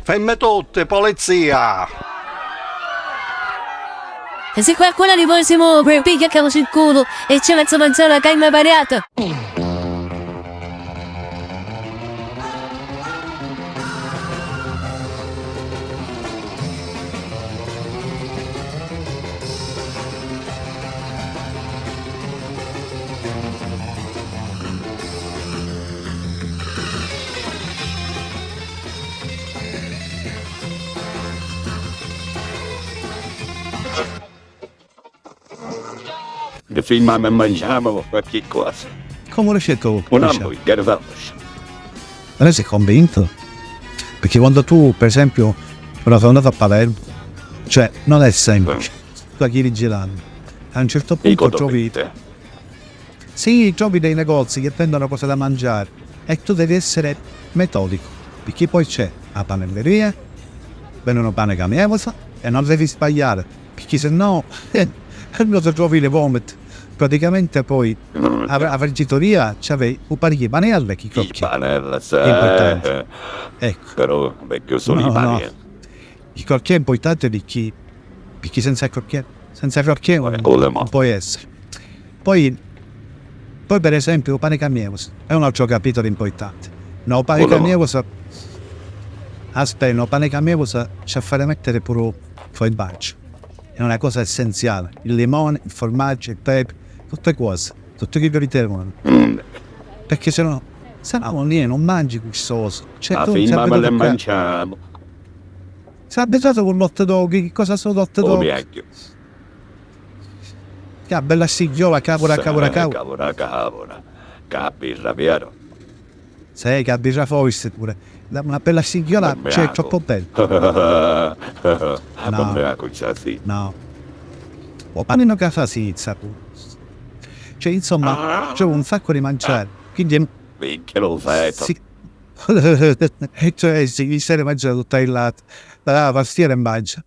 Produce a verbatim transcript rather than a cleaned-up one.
Fermi tutti, polizia! E se qualcuno di voi si muove, piglia capo sul culo e ci mette mangiare la carne variata. Di prima mi mangiamu qualchi cosa. Comu rifiettu? Un hamburger, vamos. Non sei convinto? Perché quando tu, per esempio, ora sono andato a Palermo, cioè non è semplice, tu giri girando, a un certo punto trovi Sì, trovi dei negozi che vendono cose da mangiare e tu devi essere metodico, perché poi c'è la panelleria, vendono pane camievosa e non devi sbagliare, perché se no eh, quando ti trovi le vomite, praticamente poi a, a frigitoria c'avevi un paio di panelle che I panelle, sì. Importante. Ecco. Però meglio solo no, i panelle. No. Il quartiere è importante perché, perché senza il quartiere, senza il quartiere non può essere. Poi, poi per esempio pane camievosa è un altro capitolo importante. No, pane camievosa, aspetta, no, pane camievosa ci ha fare mettere pure il formaggio. È una cosa essenziale. Il limone, il formaggio, il pepe, tutte cose, tutte che devi tenere. Perché se no, se no non, non mangi gustoso. Cioè, tu, ma prima me le mangiamo. S'ha abituato con l'hot dog, che cosa sono hot dog? Oh mio Dio. Che bella sigliola, cavura, cavura, cavura. Cavura, cavura. Che birra, vero? Sì, che birra forse pure. Una bella sigliola, cioè, è troppo bella. No. No. O panino che fa sizza pure. Cioè, insomma, c'è un sacco di mangiare. Quindi... Minchia, lo sai. Sì. E cioè, sì, mi stai mangiando tutta il latte. La pastiera e mangia.